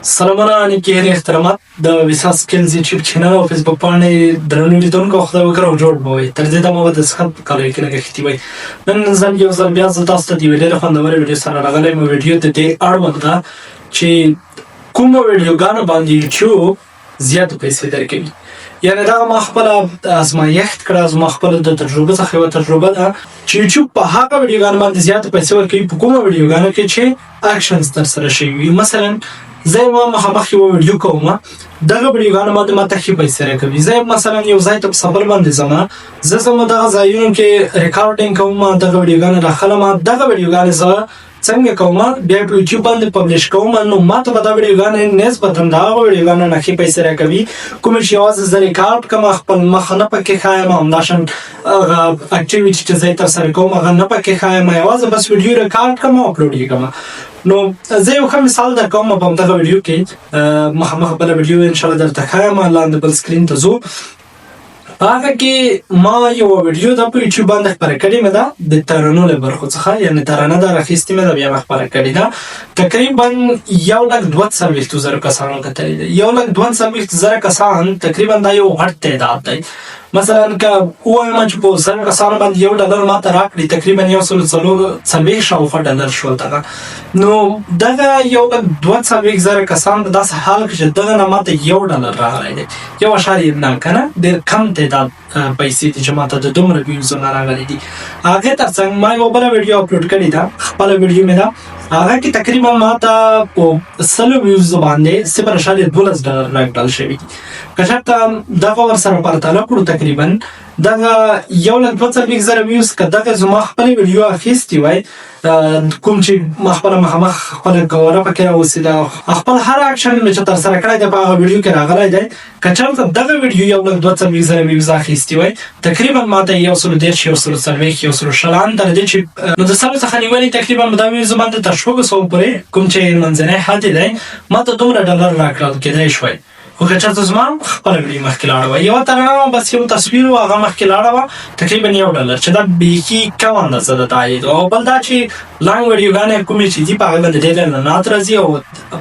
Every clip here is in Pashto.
سلامونه، نیکې هیلې، احترامات د ویسا سکیلز یوټیوب چینل او فیسبوک پاڼې درنو لیدونکو، خدای وکړه او جوړ به وئ. تر دې دمه به د صحت په کالیو کې نګښتي وئ. نن ځل یو ځل بیا زه تاسو ته د یوې ډېرې خوندورې ویډیو سره راغلی یم. ویډیو د دې اړوند ده چې کومو ویډیوګانو باندې یوټیوب زیاتې پیسې درکوي. یعنی دا ما خپله ازمایښت کړه، زما خپله د تجربه څخه یوه تجربه ده چې یوټیوب په هغه ویډیوګانو باندې زیاتې پیسې ورکوي په کومو ویډیوګانو کې چې actions تر سره شوي وي. مثلا زه ما مخامخ یوه ویډیو کوم، دغه ویډیوګانو باندې ما ته ښې پیسې راکوي. زه مثلا یو ځای ته په سفر باندې ځم، زه ځم دغه ځایونو کې recording کوم، دغه ویډیوګانې راخلم، دغه ویډیوګانې زه څنګه کوم بیا په یوټیوب باندې publish کوم، نو ما ته به دا ویډیوګانې نسبتا د هغو ویډیوګانو نه ښې پیسې راکوي کومې چې یوازې زه ریکارډ کوم، خپل مخ نه پکې ښایم، همداشان هغه activity چې زه یې ترسره کوم هغه نه پکې ښایم، یوازې بس ویډیو ریکارډ کوم او اپلوډ یې کوم. نو زه یو ښه مثال درکوم په همدغه ویډیو کې، مخامخ بله ویډیو انشاءالله درته ښایم. لاندې بل screen ته ځو. په هغه کې ما یوه ویډیو ده په یوټیوب باندې خپره کړې مې ده د ترانو له برخو څخه، یعنې ترانه ده راخیستې مې ده، بیا مې خپره کړې ده. تقریبا 1,42,000 کسانو کتلې ده. 1,42,000 کسان تقریبا دا یو غټ تعداد دی. مثلا که ووایم چې په 1,000 کسانو باندې $1 ماته راکړي، تقریبا 144 شاوخوا ډالر شول دغه. نو دغه 1,42,000 کسان په داسې حال کې چې دغه نه ماته $1 راغلی دی، یو اشاریه نه که نه، ډېر کم تعداد پیسې دي چې ماته د دومره views نه راغلي دي. هغې ترڅنګ ما یوه بله ویډیو اپلوډ کړې ده، خپله ویډیو مې ده، هغه کې تقریبا ماته په 100 views باندې $0.12 راکړل شوي دي. که چېرته دغه ورسره پرتله کړو، تقریبا دغه 1,42,000 views که دغه زما خپلې ویډیو اخیستې وای، کوم چې ما خپله مخامخ خپله ګواره پکې راوستې ده، خپل هر اکشن مې چې ترسره کړی دی په هغه ویډیو کې راغلی دی، که چېرته دغه ویډیو 1,42,000 views اخیستې وای، تقریبا ما ته 130، 140، 120، ان تر دې چې نو د 100 څخه نیولې تقریبا دا views باندې تر 600 پورې کوم چې منځنی حد دی ما ته دومره ډالر راکړل کېدای شوی. خو که چېرته زما خپله ویډیو مخکې لاړه وه، یوه ترانه وه، بس یو تصویر و، هغه مخکې لاړه وه، تقریبا $1 چې دا بیخي کمه اندازه ده د عاید. او بل دا چې long ویډیوګانې کومې چې دي په هغې باندې ډېر اعلانات راځي او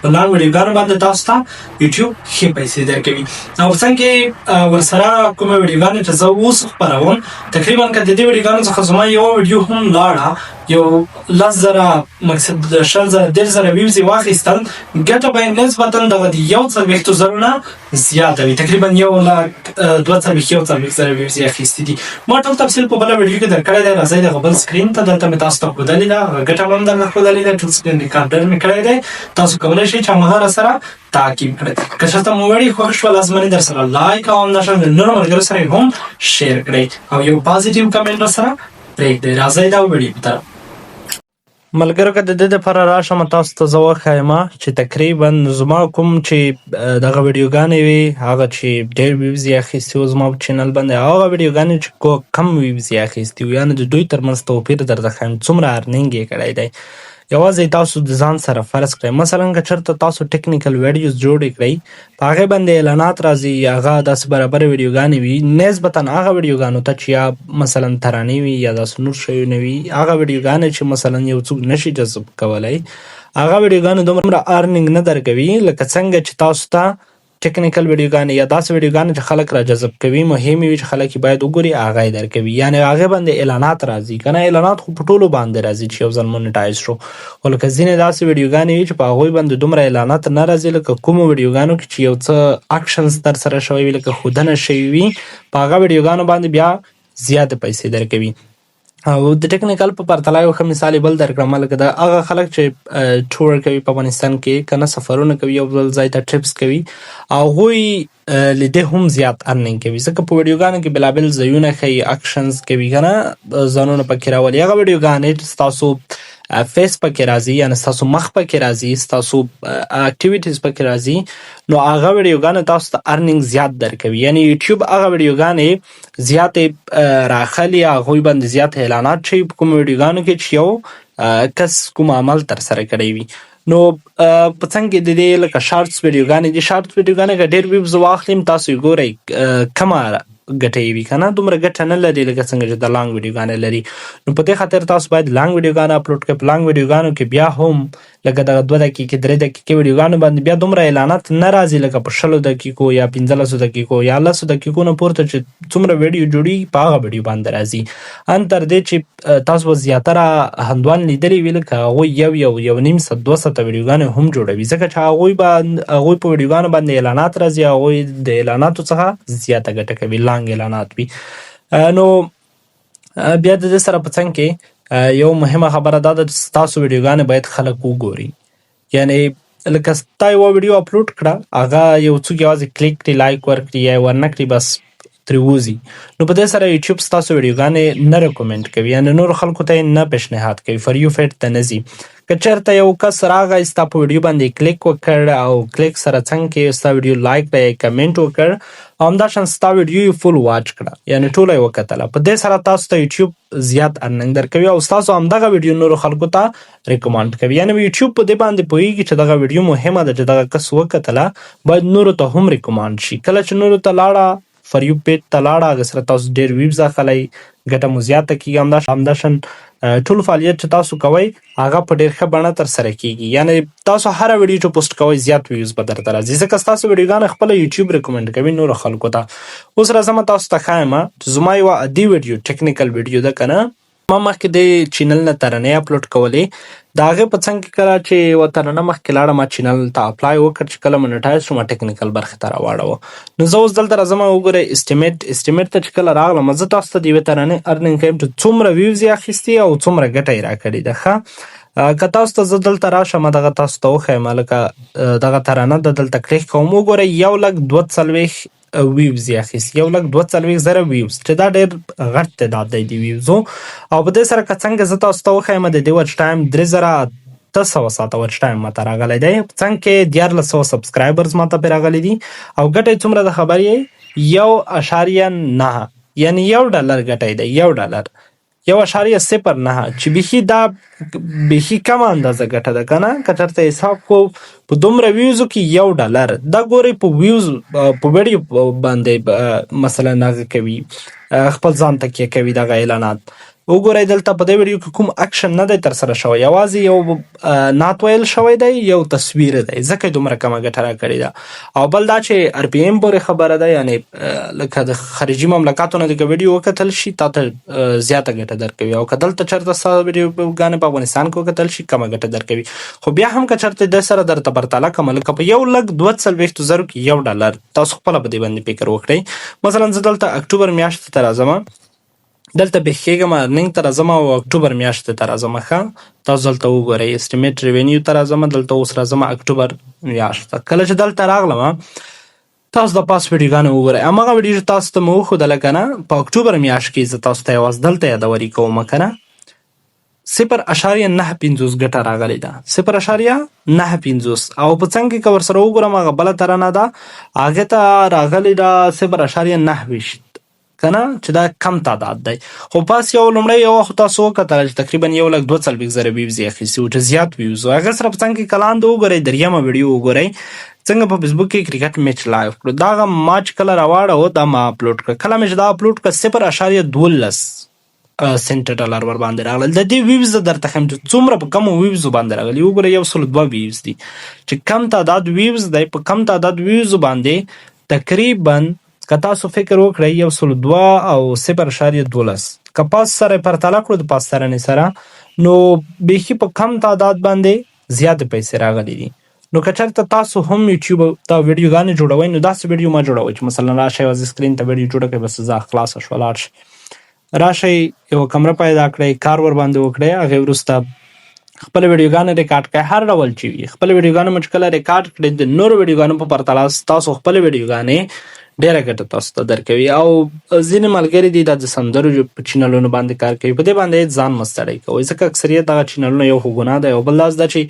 په long ویډیوګانو باندې تاسو ته یوټیوب ښې پیسې درکوي. او څنګه ورسره کومې ویډیوګانې چې زه اوس خپروم، تقریبا که د دې ویډیوګانو څخه زما یوه ویډیو هم لاړه، یو 10,000، مقصد 20,000، 30,000 views یې واخیستل، ګټه به یې نسبتا دغه د 41,000 نه زیاته وي. تقریبا 1,42,000، 41,000 views یې اخیستي دي. ما ټول تفصیل په بله ویډیو کې درکړی دی. راځئ دغه بل screen ته، دلته مې تاسو ته ښودلې ده، هغه ګټه مې هم درته ښودلې ده، ټول screen recorder مې کړی دی، تاسو کولی شئ چې همغه راسره تعقیب کړئ. که چېرته مو ویډیو خوښ شوه، لازمه در سره like او همداشان له نورو ملګرو سره یې هم share کړئ او یو positive comment راسره پرېږدئ. راځئ دا ویډیو ته. ملګرو، که د دې لپاره راشم تاسو ته زه وښایم چې تقریبا زما کوم چې دغه ویډیوګانې وي، هغه چې ډېر views یې اخیستي وو زما په channel باندې، هغه ویډیوګانې چې کم views یې اخیستي وو، یعنې د دوی ترمنځ توپیر درته ښایم څومره earning یې کړی دی. یوازې تاسو د ځان سره فرض کړئ، مثلا که چېرته تاسو technical videos جوړې کړئ، په هغې باندې اعلانات راځي، هغه داسې برابرې ویډیوګانې وي، نسبتا هغه ویډیوګانو ته چې یا مثلا ترانې وي یا داسې نور شیونه وي، هغه ویډیوګانې چې مثلا یو څوک نشي جذب کولی، هغه ویډیوګانې دومره earning نه درکوي لکه څنګه چې تاسو ته technical ویډیوګانې یا داسې ویډیوګانې چې خلک را جذب کوي، مهمې وي چې خلک یې باید وګوري، هغه یې درکوي. یعنې هغې باندې اعلانات راځي که نه، اعلانات خو په ټولو باندې راځي چې یو ځل monetize شو، خو لکه ځینې داسې ویډیوګانې وي چې په هغوی باندې دومره اعلانات نه راځي لکه کومو ویډیوګانو کې چې یو څه actions ترسره شوی وي، لکه ښودنه شوې وي، په هغه ویډیوګانو باندې بیا زیاتې پیسې درکوي. او د technical په پرتله یو ښه مثال یې بل درکړم، لکه د هغه خلک چې tour کوي په افغانستان کې که نه، سفرونه کوي، یو بل ځای ته trips کوي، هغوی له دې هم زیات earning کوي، ځکه په ویډیوګانو کې بېلابېل ځایونه ښیي، actions کوي که نه، ځانونه پکې راولي. هغه ویډیوګانې چې ستاسو face پکې راځي، یعنې ستاسو مخ پکې راځي، ستاسو activities پکې راځي، نو هغه ویډیوګانې تاسو ته earning زیات درکوي. یعنې یوټیوب هغه ویډیوګانې زیاتې راخلي، هغوی باندې زیات اعلانات شي په کومو ویډیوګانو کې چې یو کس کوم عمل ترسره کړی وي. نو په څنګ کې د دې لکه shorts ویډیوګانې دي، shorts ویډیوګانې که ډېر views واخلي تاسو یې ګورئ کمه ګټه یې وي که نه، دومره ګټه نه لري لکه څنګه چې د long ویډیوګانې لري. نو په دې خاطر تاسو باید long ویډیوګانې اپلوډ کړئ. په long ویډیوګانو کې بیا هم لکه دغه 2 دقیقې 3 دقیقې ویډیوګانو باندې بیا دومره اعلانات نه راځي لکه په 20 دقیقو یا 15 دقیقو یا 10 دقیقو نه پورته چې څومره ویډیو جوړیږي په هغه ویډیو باندې راځي. ان تر دې چې تاسو به زیاتره هندوان لیدلي وي، لکه هغوی یو یو یو نیم ساعت 2 ساعته ویډیوګانې هم جوړوي، ځکه چې هغوی په ویډیوګانو باندې اعلانات راځي، هغوی د اعلاناتو څخه زیاته ګټه کوي، long اعلانات وي. نو بیا د دې سره په څنګ کې یو مهمه خبره دا ده چې ستاسو ویډیوګانې باید خلک وګوري. یعنی لکه ستا یوه ویډیو اپلوډ کړه، هغه یو څوک یوازې کلیک کړي، like ورکړي یا یې ورنه کړي، بس ترې وځي. نو په دې سره یوټیوب ستاسو ویډیوګانې نه recommend کوي، یعنی نورو خلکو ته یې نه پیشنهاد کوي، For You feed ته نه ځي. که چېرته یو کس راغی ستا په ویډیو باندې کلیک وکړ او کلیک سره څنګ کې ستا ویډیو like کړه یا کمنټ وکړ او همداشان ستا ویډیو یې full watch کړه، یعنی ټوله یې وکتله، په دې سره تاسو ته یوټیوب زیات earning درکوي او ستاسو همدغه ویډیو نورو خلکو ته recommend کوي. یعنی یوټیوب په دې باندې پوهیږي چې دغه ویډیو مهمه ده، چې دغه کس وکتله باید نورو ته هم recommend شي. کله چې نورو ته لاړه، For You page ته لاړه، هغه سره تاسو ډېر views اخلئ، ګټه مو زیاته کیږي. همداشان ټول فعالیت چې تاسو کوئ هغه په ډېر ښه بڼه ترسره کیږي. یعنی تاسو هره ویډیو چې پوسټ کوئ زیات views به درته راځي، ځکه ستاسو ویډیوګانې خپله یوټیوب recommend کوي نورو خلکو ته. اوس راځم تاسو ته ښایم چې زما یوه عادي ویډیو، technical ویډیو ده که نه، ما مخکې د channel نه ترانې اپلوډ کولې، د هغې په څنګ کې کله چې یوه ترانه مخکې لاړه، ما channel ته apply وکړ، چې کله monetize شو ما technical برخې ته راواړوه. نو زه اوس دلته راځم، وګورئ estimate ته چې کله راغلم، زه تاسو ته د یوې ترانې earning ښیم چې څومره views یې اخیستي او څومره ګټه یې راکړې ده. ښه، که تاسو ته زه دلته راشم دغه تاسو ته وښیم، لکه دغه ترانه ده، دلته کلیک کوم، وګورئ 1,42,000 views یې اخیست، 1,42,000 views، چې دا ډېر غټ تعداد دی د views او. او په دې سره که څنګه زه تاسو ته وښایم د دې watch time 3800 ساعته watch time ماته راغلی دی، په څنګ کې 1300 subscribers ماته پرې راغلي دي، او ګټه یې څومره ده خبر یې؟ 1.9، یعنی یو ډالر ګټه یې ده، یو ډالر، 1.09، چې بیخي دا بیخي کمه اندازه ګټه ده که نه. که چېرته حساب کو په دومره views کې یو ډالر، دا ګورئ په views په ویډیو باندې مثلا هغه کوي، خپل ځان تکیه کوي دغه اعلانات. وګورئ دلته په دې ویډیو کې کوم اکشن نه دی ترسره شوی، یوازې یو نعت ویل شوی دی، یو تصویر دی، ځکه یې دومره کمه ګټه راکړې ده. او بل دا چې RPM پورې خبره ده، یعنی لکه د خارجي مملکاتو نه د که ویډیو وکتل شي تا ته زیاته ګټه درکوي، او که دلته چېرته ستا ویډیوګانې په افغانستان کې وکتل شي کمه ګټه درکوي. خو بیا هم که چېرته د سره درته پرتله کړم، لکه په 1,42,000 کې یو ډالر، تاسو خپله په دې باندې فکر وکړئ. مثلا زه دلته اکتوبر میاشتې ته راځم، دلته پېښ کېږم، earning ته راځم او اکتوبر میاشتې ته راځم. ښه، تاسو دلته وګورئ estimate revenue ته راځم، دلته اوس راځم اکتوبر میاشت ته. کله چې دلته راغلم تاسو د پاس ویډیوګانې وګورئ، هماغه ویډیو چې تاسو ته مې وښودله که نه، په اکتوبر میاشت کې زه تاسو ته یوازې دلته یادوري کوم که نه، 0.59 ګټه راغلې ده، 0.59. او په څنګ کې که ورسره وګورم هغه بله ترانه ده، هغې ته راغلې ده 0.29 که نه، چې دا کم تعداد دی. خو پس یو لومړی یو خو تاسو وکتله چې تقریبا 1,42,000 views یې اخیستي وو، چې زیات views وو. هغه سره په څنګ کې کلاند وګورئ، دریمه ویډیو وګورئ څنګه په فیسبوک کې کرکټ match live کړو. دا هغه ما چې کله راواړوه دا ما اپلوډ کړ، کله مې چې دا اپلوډ کړ 0.12 سنټ ډالر ور باندې راغلل. د دې views زه درته ښیم چې څومره په کمو views باندې راغلي. وګورئ 102 views دي، چې کم تعداد views دی، په کم تعداد views باندې تقریبا که تاسو فکر وکړئ 102 او 0.12 که پاس سره پرتله کړو د پاس ترانې سره، نو بیخي په کم تعداد باندې زیاتې پیسې راغلي دي. نو که چېرته تاسو هم یوټیوب ته ویډیوګانې جوړوئ، نو داسې ویډیو مه جوړوئ چې مثلا راشئ یوازې screen ته ویډیو جوړه کړئ بس ځه خلاصه شوه لاړ شئ. راشئ یوه کمره پیدا کړئ، کار ور باندې وکړئ، هغې وروسته خپل ویډیوګانې ریکارډ کړئ، هر ډول چې وي خپل ویډیوګانې مو چې کله ریکارډ کړئ د نورو ویډیوګانو په پرتله ستاسو خپل ویډیوګانې ډېره ګټه تاسو ته درکوي. او ځینې ملګري دي دا د سندرو په چینلونو باندې کار کوي، په دې باندې هېڅ ځان مه ستړی کوئ، ځکه اکثریت دغه چینلونه یو خو ګناه دی او بل داسې ده چې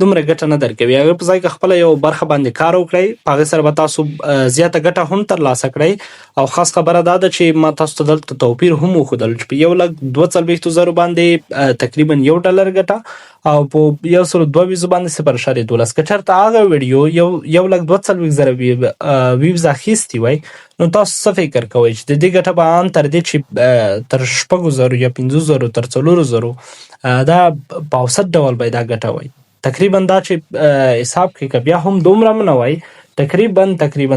دومره ګټه نه درکوي. هغه په ځای کې خپله یو برخه باندې کار وکړئ، په هغې سره به تاسو زیاته ګټه هم ترلاسه کړئ. او خاص خبره دا ده چې ما تاسو ته دلته توپیر هم وښودل چې په 1,42,000 باندې تقریبا یو ډالر ګټه او په 102 views باندې 0.12. که چېرته هغه ویډیو 1,42,000 views اخیستي وای، نو تاسو څه فکر کوئ چې د دې ګټه به ان تر دې چې تر 6,000 یا 5,000 تر 4,000 دا په اوسط ډول به دا ګټه وای. تقریبا دا چې حساب کې که بیا هم دومره هم نه وای، تقریبا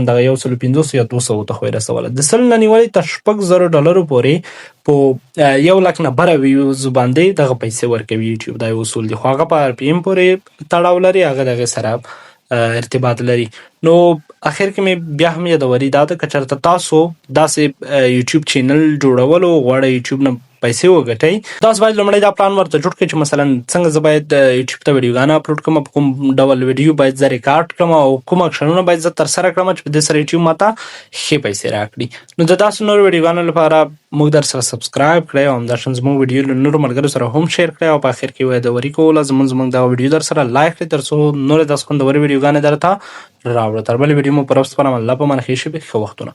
دغه 150 یا 200 ته خو یې رسوله. د 100 نه نیولې تر 6000 ډالرو پورې په 1 لک نه بره views باندې دغه پیسې ورکوي یوټیوب. دا یو اصول دي، خو هغه په RPM پورې تړاو لري، هغه دغه سره ارتباط لري. نو اخر کې مې بیا هم یادوري دا ده، که چېرته تاسو داسې یوټیوب چینل جوړولو غواړئ، یوټیوب نه پیسې وګټئ، تاسو باید لومړی دا پلان ورته جوړ کړئ چې مثلا څنګه زه باید یوټیوب ته ویډیوګانې اپلوډ کړم، په کوم ډول ویډیو باید زه ریکارډ کړم او کوم اکشنونه باید زه ترسره کړم چې په دې سره یوټیوب ماته ښې پیسې راکړي. نو د داسې نورو ویډیوګانو لپاره موږ در سره subscribe کړئ او همداشان زموږ ویډیو له نورو ملګرو سره هم share کړئ. او په اخر کې یادوري کوله، زموږ دا ویډیو در سره like کړئ تر څو نورې داسې خوندورې ویډیوګانې درته راوړو. تر بلې ویډیو مو پر وخت الله په امان، ښې شېبې، ښه وختونه.